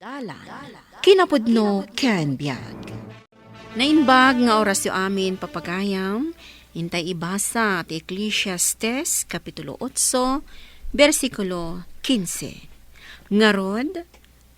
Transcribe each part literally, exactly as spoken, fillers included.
Dalan, kinapudno ken biag. Naimbag nga orasyo amin, papagayam, intay ibasa ti Eclesiastes, Kapitulo otso, bersikulo kinse. Ngarud,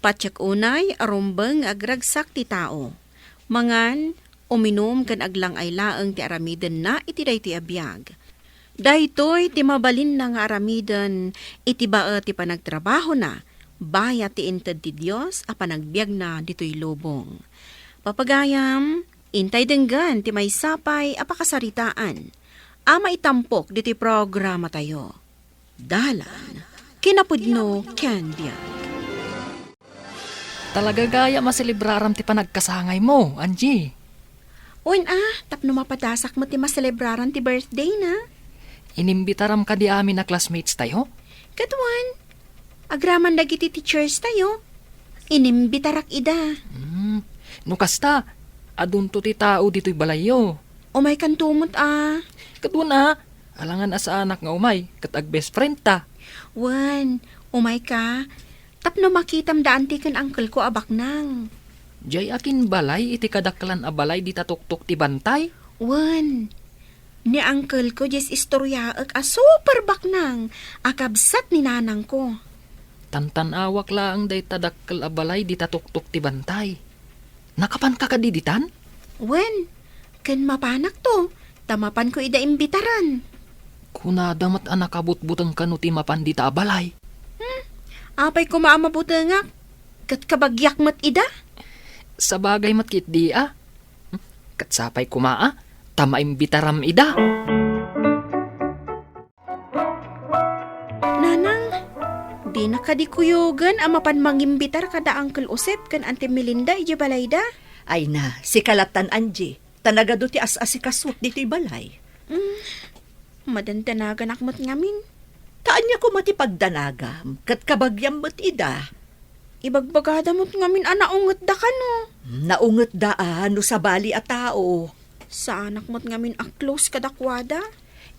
patiek unay a rumbeng nga agragsak ti tao. Mangan, uminum ken aglang-ay laeng ti aramidenna iti daytoy a biag. Daytoy ti mabalinna nga aramiden iti baet ti panagtrabahona, bayat ti inted ti Dios a panagbiagna ditoy lubong. Papagayam, intay denggen ti maysa pay a pakasaritaan a maitampok ditoy programatayo. Dalan, kinapudno ken biag. Talaga gayam a selebraram ti panagkasangaymo, Angie. Wen a, tapno mapadasak met ti maselebraran ti birthday na. Inimbitaram kadi amin a classmates tayo? Ket wen, agraman dagiti teachers tayo. Inimbitarak ida. Hmm, no kasta, adunto ti tao ditoy balayyo. Umaykanto met a. Ket wen a, alangan a saanak nga umay, ket agbest friend ta. Wen, umayka, tapno makitam da anti ken uncle ko a baknang. Diay akin balay iti kadaklan a balay dita tuktok ti bantay? Wen, ni uncle ko diay istoryaek a super baknang a kabsat ni nanang ko. Tantan-awak laeng dayta dakkel a balay dita tuktok ti bantay. Nakapanka kadi ditan? Wen, ken mapanakto, ta mapanko ida imbitaran. Kunada met a nakabutbuteng kano ti mapan dita a balay. Hmm, apay koma a mabutengak, ket kabagiak met ida? Sabagay met ketdi a. Hmm, ket sapay koma a, ta maimbitaram ida. Nanang, dina kadi kuyogen a mapan mangimbitar kada Uncle Josep ken Auntie Melinda idiay balayda? Ay na, sika lattan, Angie, ta nagadu ti as-asikasuak ditoy balay. Mm, madandanaganak met ngamin. Ta ania koma ti pagdanagam, ket kabagiam met ida. Ibagbagada met ngamin a naungetda kano. Naungetda a no sabali a tao. Saanak met ngamin a close kadakuada.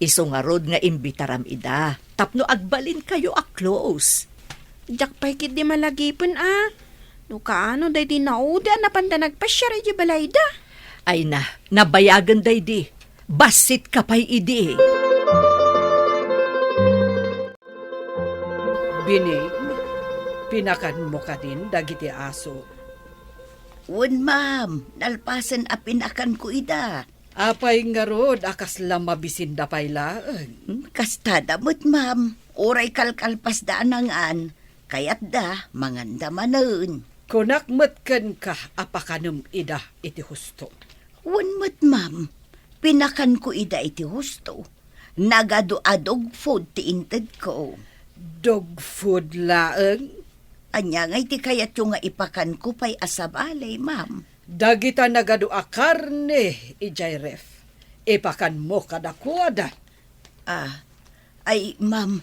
Isu ngarud nga imbitaram ida tapno agbalinkayo a close. Diak pay ketdi malagipen a. No kaano daydi naudi a napanda nagpasiar idiay balayda? Ay na, nabayagen daydi. Bassitka pay idi. Bining, pinakanmo kadin dagiti aso? Wen, ma'am, nalpasen a pinakanko ida. Apay ngarud a kasla mabisinda pay laeng? Hmm, kastada met, ma'am. Uray kalkalpasda a nangan, kayatda, manganda manen. Kunak met kenka a pakanem ida iti husto. Wen met, ma'am, pinakanko ida iti husto. Nagadu a dog food ti intedko. Dog food laeng? Ania ngay ti kayatyo nga ipakanko pay a sabali, ma'am? Dagita nagadu a karne idiay ref. Ipakanmo kadakuada. Ah, ay, ma'am,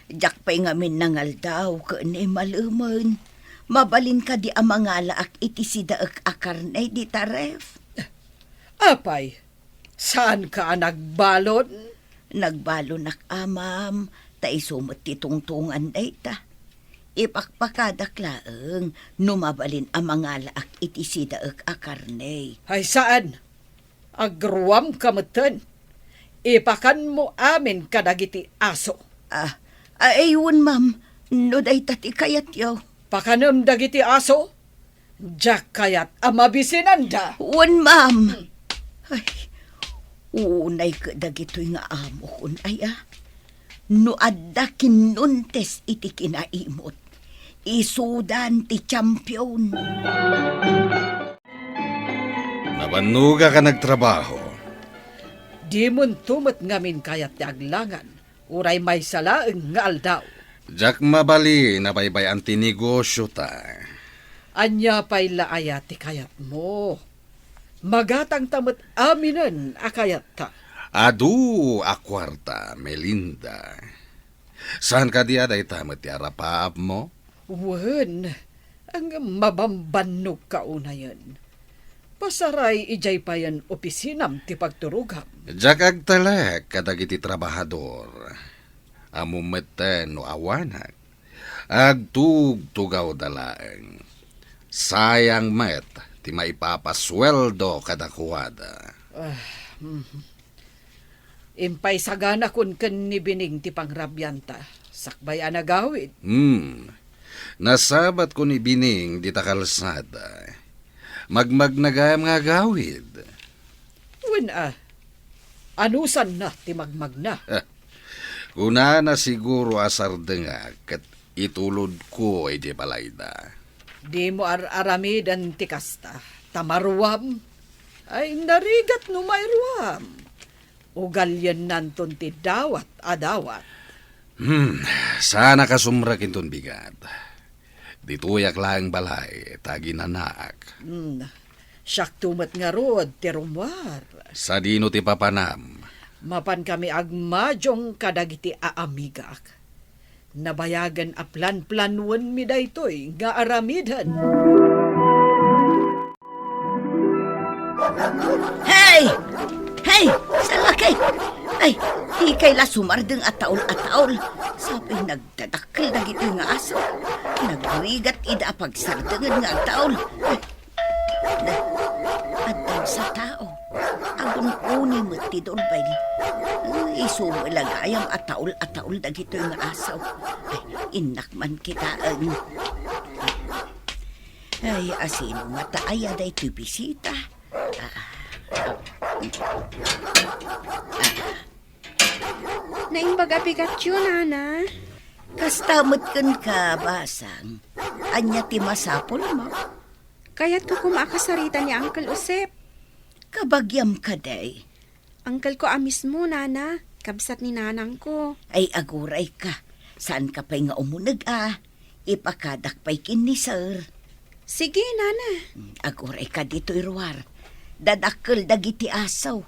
diak pay ngamin nangaldaw ken ni malemen. Mabalin kadi a mangalaak iti sidaek a karne dita ref? Apay, saanka a nagbalon? Nagbalonak a, ma'am, ta isu met ti tungtongan dayta. Ipakpakadak laeng no mabalin a mangalaak iti sidaek a karne. Ay, saan? Agruamka metten. Ipakanmo amin kadagiti aso. Ah, ay, wen, ma'am, no dayta ti kayatyo. Pakanem dagiti aso? Diak kayat a mabisinanda. Wen, ma'am. Ay, unay ket dagitoy nga amokon, ay, a. No adda kinnuntes iti kinaimot, isudan ti champion. Nabannogak a nagtrabaho. Dimonto met ngamin kayat ti aglangan. Uray maysa laeng nga aldaw. Diak mabalin a baybay-an ti negosiota. Ania pay la aya ti kayatmo? Magatangta met aminen a kayatta. Adu a kuarta, Melinda. Saan kadi a dayta met ti arapaapmo? Wen, ngem mabambannogka unayen. Pasaray idiay payen opisinam ti pagturogam. Diak agtalek kadagiti trabahador. Ammom metten no awanak. Agtugtugawda laeng. Sayang met ti maipapasueldo kadakuada. Ah, mhm. Impaisaganakon ken ni Bining ti pangrabianta, sakbay a nagawid. Hmm. Nasabatko ni Bining dita kalsada. Magmagna gayam nga agawid. Wen a, anusanna ti magmagna? Kunana siguro a sardengak ket itulodko idiay balayda. Dimo ar-aramiden ti kasta, ta maruam. Ay, narigat no mairuam. Ugaliennanton ti dawat a dawat. Hmm, saanak a sumrek inton bigat. Ditoyak laeng balay, ta aginanaak. Hmm, siakto met ngarud ti rummuar. Sadino ti papanam? Mapankami agmadiong kadagiti aamigak. Nabayagen a planplanuenmi daytoy nga aramiden. Hey! Hey! Salake! Ay, dikay la sumardeng a taol a taol. Sapay nagdadakkel dagitoy nga aso. Nagrigat ida a pagsardengen nga agtaol. Ay, na, addan sa tao. Agun-uni met ti doorbell. Ay, isu met la gayam a taol a taol dagitoy nga aso. Ay, innak man kitaen. Ay, asino ngata aya daytoy bisita? Ah, ah, ah. Naimbag a bigatyo, Nana. Kasta met kenka, Basang. Ania ti masapulmo? Kayatko koma a kasarita ni Uncle Josep. Kabagiam kadi? Uncle ko a mismo, Nana. Kabsat ni nanangko. Ay, aguray ka. Saan ka pay nga umuneg a? Ipakadak pay ken ni Sir. Sige, Nana. Hmm, aguray ka ditoy ruar. Dadakkel dagiti aso.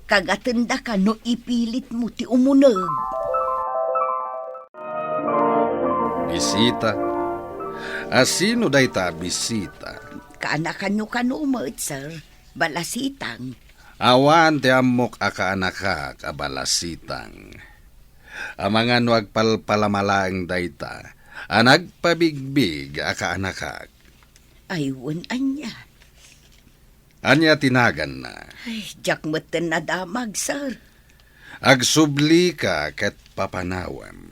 Kagatendaka no ipilitmo ti umuneg. Bisita? Asino dayta a bisita? Kaanakanyo kano met, Sir. Balasitang. Awan ti ammok a kaanakak a balasitang. Amangan no agpalpalama laeng dayta a nagpabigbig a kaanakak. Ay, wen ania? Ania ti naganna? Ay, diak metten nadamag, sir. Agsublika ket papanawem.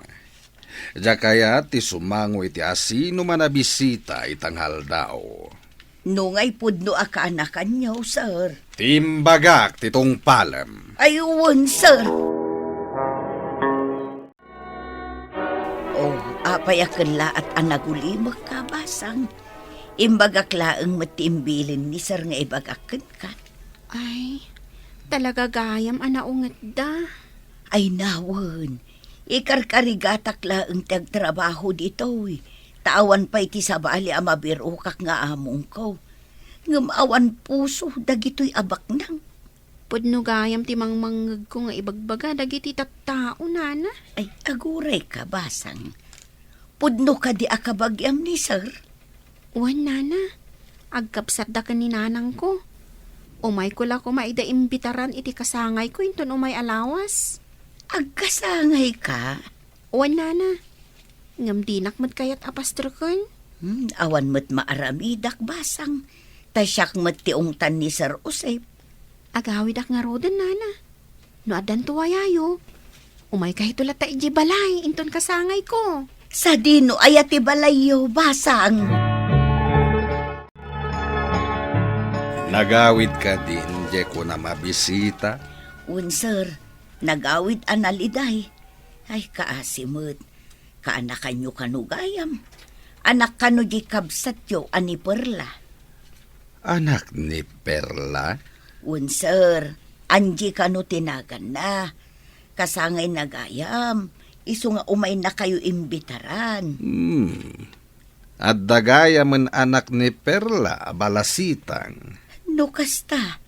Diak kayat ti sumango iti asinoman a bisita ita nga aldaw. No ngay pudno a kaanakanyo, sir. Ti imbagak ti tungpalem. Ay, wen, sir. Oh, apay a kellaat a nagulimekka, Basang? Imbagak laeng met ti imbilin ni sir nga ibagak kenka. Ay, talaga gayam a naungetda. Ay, nawen. Ikarkarigatak laeng ti agtrabaho ditoy. Ta awan pay ti sabali a mabirokak nga amongko. Ngem awan puso dagitoy a baknang. Pudno gayam ti mangmangngegko nga ibagbaga dagiti tattao, nana. Ay, aguray ka, Basang. Pudno kadi a kabagiam ni sir? Wen, nana. Agkabsatda ken ni nanangko. Umayko la koma ida imbitaran iti kasangayko inton umay a lawas. Agkasangay ka? Wen, nana. Ngem dinak met kayat a pastreken. Hmm, awan met maaramidak, Basang. Ta siak met ti ungtan ni Sir Josep. Agawidak ngaruden, nana. No addanto ayayo, umayka hito latta idiay balay, inton kasangayko. Sadino aya ti balayyo, Basang? Nagawid kadin, diay kunam a bisita? Wen, sir. Nagawid a naliday. Ay, kaasi met. Kaanakanyo kano gayam? Anak kano diay kabsatyo a ni Perla? Anak ni Perla? Wen, sir. Anji kano ti naganna. Kasangayna gayam. Isu nga umaynakayo imbitaran. Hmm. Adda gayamen anak ni Perla a balasitang. No kasta,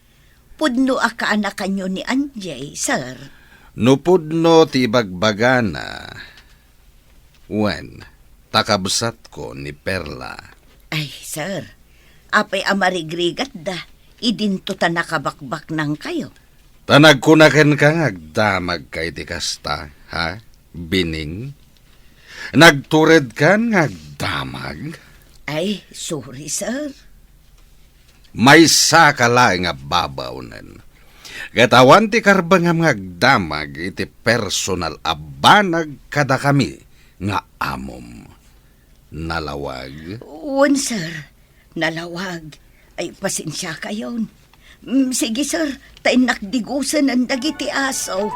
pudno a kaanakanyo ni Anjay, sir? No pudno ti ibagbagana, wen, ta kabsatko ni Perla. Ay, sir, apay a marigrigatda, idinto ta nakabakbaknangkayo? Ta nagkuna kenka nga agdamagka iti kasta, ha, Bining? Nagturedkan nga agdamag? Ay, sorry, sir. Maysaka laeng a babaonen. Ket awan ti karbengam nga agdamag iti personal a banag kadakami nga amom. Nalawag? Wen, sir. Nalawag. Ay, pasensiakayon. Mm, sige, sir. Ta innak digusen dagiti aso.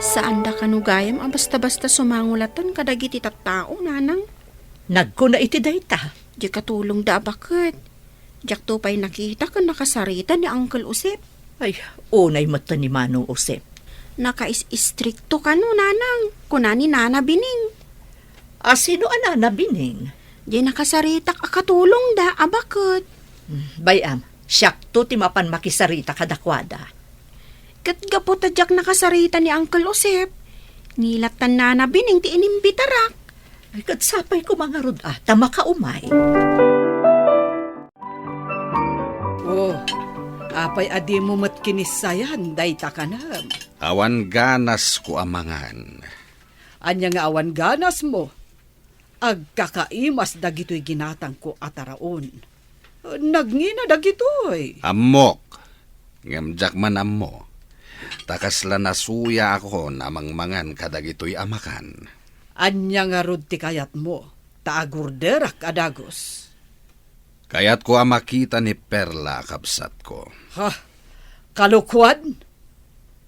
Saanda kano gayam a basta-basta sumangulatan kadagiti tattao, nanang. Nagkuna iti dayta. Di katulongda a baket. Diakto pay nakita ken nakasarita ni Uncle Josep. Ay, unay met ni Manong Josep. Nakais-istrikto kano, nanang, kuna ni Nana Bining. A, sino a Nana Bining? Di nakasaritak a katulongda a baket. Hmm, bay-am, siakto ti mapan makisarita kadakuada. Ket gapu ta diak nakasarita ni Uncle Josep, ni la ta Nana Bining ti inimbitarak. Ay, ket sapay koma ngarud a, ta makaumay. Oh, apay a dimo met kinissayan dayta kanam? Awan ganasko a mangan. Ania nga awan ganasmo? Agkakaimas dagitoy ginatangko a taraon. Nagngina dagitoy. Ammok, ngem diak man ammo. Ta kasla nasuyaakon a mangmangan kadagitoy a makan. Ania ngarud ti kayatmo? Ta agurderak a dagus. Kayatko a makita ni Perla a kabsatko. Ha? Kalokoan?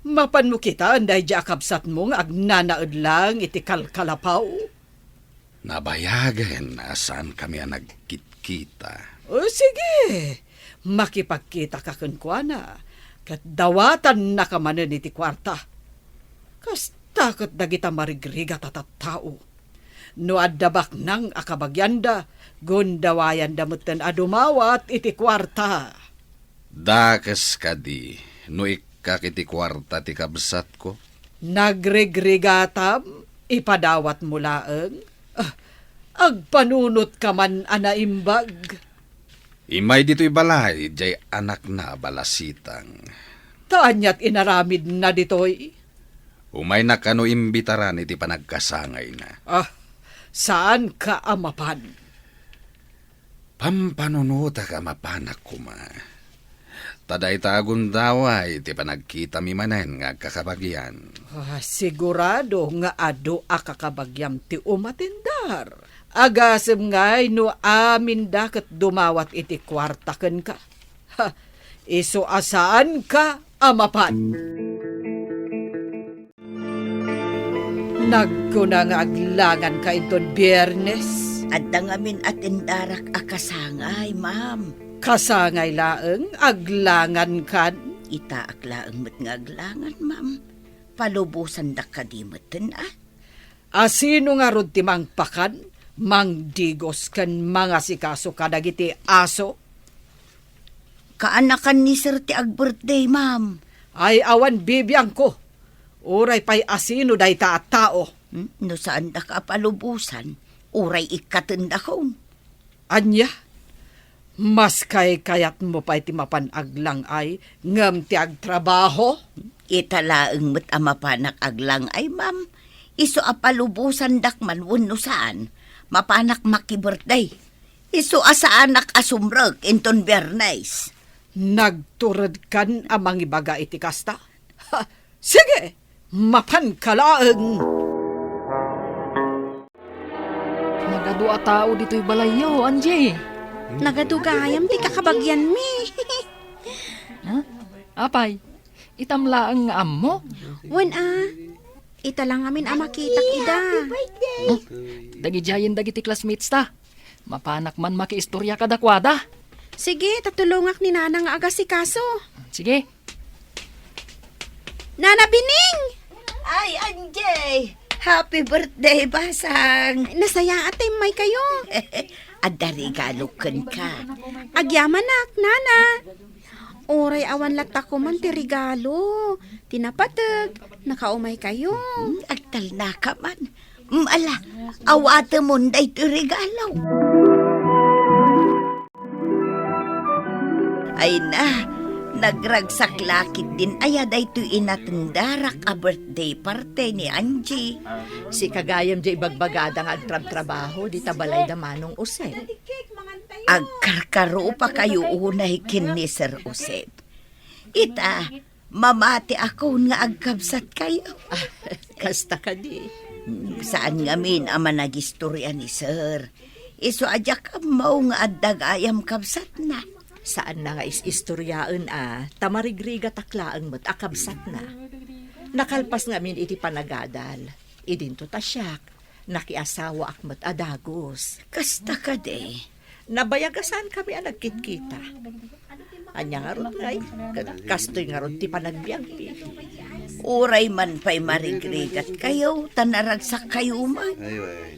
Mapanmo kitaen daydiay a kabsatmo nga agnanaed laeng iti kalkalapaw? Nabayagen a saankami a nagkitkita. O, sige, makipagkitaka kenkuana, ket dawatannaka manen iti kuarta. Kasta ket dagita marigrigat a tattao. No adda baknang a kabagianda, gundawayanda metten a dumawat iti kuarta. Dakes kadi no ikkak iti kuarta ti kabsatko? Nagrigrigatam, ipadawatmo laeng. Ah, agpanunotkaman a naimbag. Immay ditoy balay, diay anakna a balasitang. Ta aniat inaramidna ditoy? Umaynak kano imbitaran iti panagkasangayna. Ah, saanka a mapan. Pampanunotak a mapanak koma. Ta dayta a gundaway ti panagkitami manen nga agkakabagian. Ah, sigurado nga adu a kakabagiam ti umatendar. Agasem ngay no aminda ket dumawat iti kuarta kenka. Ha, isu a saanka a mapan. Nagkuna nga aglanganka inton Biernes. Adda ngamin a tendarak a kasangay, ma'am. Kasangay laeng, aglangankan? Itaak laeng met nga aglangan, ma'am. Palubosandak kadi metten, a? A sino ngarud ti mangpakan, mangdigos ken mangasikaso kadagiti aso? Kaanakan ni Sir ti ag-birthday, ma'am. Ay, awan bibiangko. Uray pay a sino dayta a tao. Hmm? No saandaka a palubosan, uray ikkatendakon. Ania? Maskay kayatmo pay ti mapan aglang-ay ngem ti agtrabaho? Ita laeng met a mapanak aglang-ay, ma'am. Isu a palubosandak man wenno saan, mapanak maki-birthday. Isu a saanak a sumrek inton Biyernes. Nagturedkan a mangibaga iti kasta? Ha, sige, mapanka laeng. Nagadu a tao ditoy balayyo, Angie. Nagadu gayam ti kakabagianmi. Ha? Apay, itam laeng nga ammo? Wen a, ita la ngamin a makitak ida. Oh, dagidiayen dagiti classmates ta. Mapanak man makiistorya kadakuada. Sige, ta tulongak ni Nana nga agasikaso. Sige. Nana Bining! Ay, Angie! Happy birthday, basang! Nasayaat ta immay kayo. Adda regalo kenka. Agyamanak, Nana. Uray awan latta koman ti regalo. Ti napateg, nakaumay kayo. Hmm, agtalnaka man. Mm, ala, awatemon daytoy regalo. Ay na, Nagragsak la ketdin aya daytoy inatendarak a birthday party ni Angie. Sika gayam diay ibagbagada nga agtrabtrabaho dita balayda, Manong Jose. Agkarkarupakayo unay ken ni Sir Josep. Ita, mamatiakon nga agkabsatkayo. Kasta kadi. Saan ngamin a managistoria ni Sir. Isu a diak ammo nga adda gayam kabsatna. Saanna nga is-istoriaen a, ta marigrigatak laeng met a kabsatna. Nakalpas ngamin iti panagadal, idinto ta siak, nakiasawaak met a dagus. Kasta kadi? Nabayag a saankami a nagkitkita. Ania ngarud ngay, ket kastoy ngarud ti panagbiagmi. Uray man pay marigrigatkayo, ta naragsakkayo man.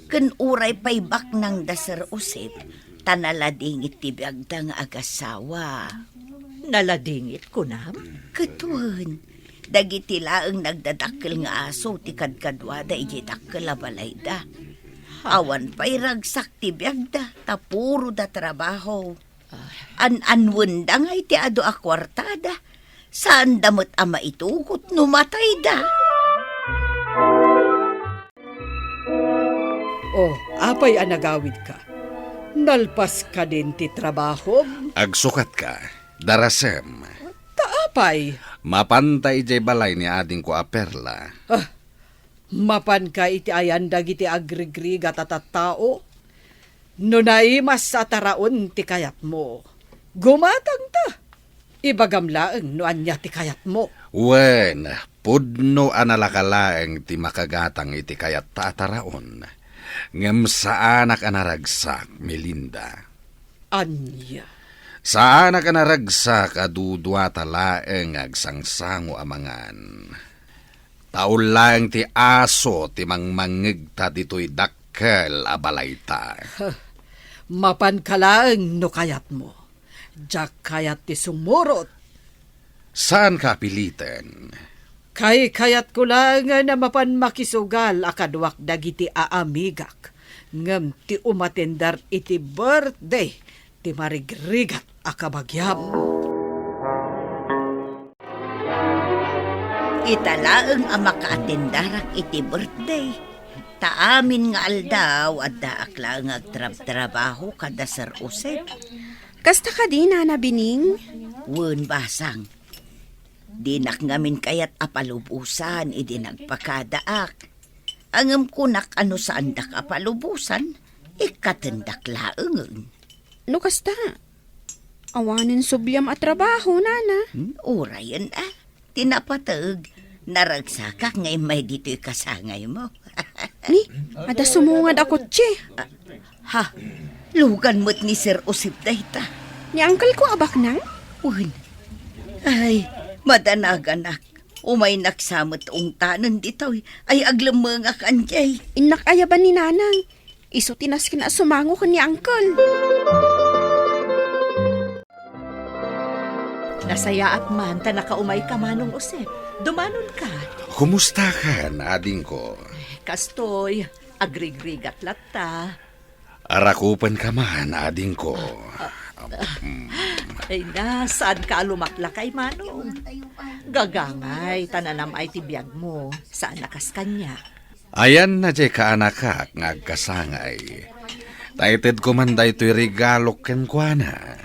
Ken uray pay baknang da Sir Josep, ta naladingit ti biagda nga agasawa. Naladingit, kunam? Ket wen, dagiti laeng nagdadakkel nga aso ti kadkaduada idiay dakkel a balayda. Awan pay ragsak ti biagda, ta puro da trabaho. An-anwenda ngay ti adu a kuartada. Saanda met a maitugot no matayda. Oh, apay a nagawidka? Nalpas kadin ti trabahom? Agsukatka, darasem. Ta apay? Mapanta idiay balay ni adingko a Perla. Ah, mapanka iti ayan dagiti agrigrigat a tattao? No naimas a taraon ti kayatmo, gumatangta. Ibagam laeng no ania ti kayatmo. Wen, pudno a nalaka laeng ti makagatang iti kayatta a taraon. Ngem saanak a naragsak, Melinda. Ania? Saanak a naragsak a duduata laeng nga agsangsango a mangan. Ta ullaeng ti aso ti mangmangngegta ditoy dakkel a balayta. Huh, mapanka laeng no kayatmo. Diak kayat ti sumurot. Saanka a piliten. Kaykayatko laengen a mapan makisugal a kaduak dagiti aamigak, ngem ti umatender iti birthday ti marigrigat a kabagiam. Ita laeng a makaatendarak iti birthday, ta amin nga aldaw, addaak laeng nga agtrabtrabaho kada Sir Josep. Kasta kadi, Nana Bining? Wen, basang. Dinak ngamin kayat a palubosan idi nagpakadaak. Ngem kunak a no saandak a palubosan, ikkatendak laengen. No kasta, awanen subliam a trabaho, Nana. Hmm, urayen a. Ti napateg, naragsakak nga immay ditoy kasangaymo. Ni, adda sumungad a kotse. Ah, ha, lugan met ni Sir Josep dayta. Ni uncle ko a baknang? Wen. Ay, madanaganak. Umaynak sa met ungtanen ditoy. Ay, aglemmengak, anjay. Innak ayaban ni Nanang. Isu ti nasken a sumango ken ni Uncle. Nasayaat man ta nakaumayka, Manong Josep. Dumanonka. Kumustakan, adingko? Kastoy, agrigrigat latta. Arakupenka man, adingko. Mm. Ay na, saanka a lumaklakay, Manong? Gagangay, ta nanam-ay ti biagmo. Saan a kas kaniak. Ayanna diay kaanakak nga agkasangay. Ta itedko man daytoy regalok kenkuana.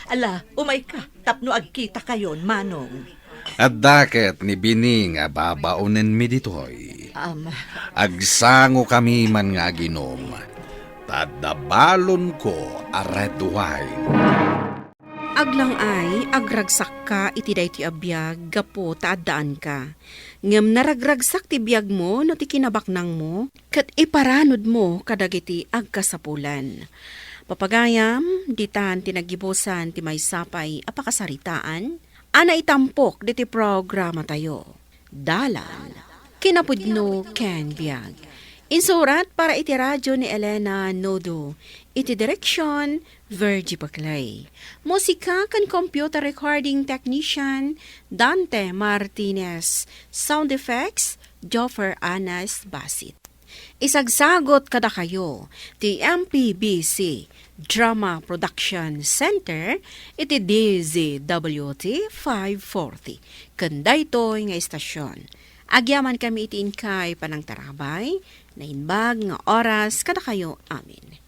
Ala, umayka, tapno agkitakayon, Manong. Adda ket ni Bini nga babaonenmi ditoy. Am. Agsangokami man nga aginom. Ta adda balonko a red wine. Aglang-ay, agragsakka iti daytoy a biag gapu ta addaanka. Ngem naragragsak ti biagmo no ti kinabaknangmo, ket iparanudmo kadagiti agkasapulan. Papagayam, ditan ti naggibusan ti maysa pay a pakasaritaan a naitampok ditoy programatayo. Dalan, kinapudno ken biag. Insurat para iti radio ni Elena Nodo, iti direksyon, Virgie Paclay. Musika ken computer recording technician, Dante Martinez. Sound effects, Joffer Anas Basit. Isagsagot kadakayo ti M P B C Drama Production Center iti D Z W T five forty ken daytoy nga istasyon. Agyaman kami iti inkay panangtarabay, naimbag nga oras kadakayo amin.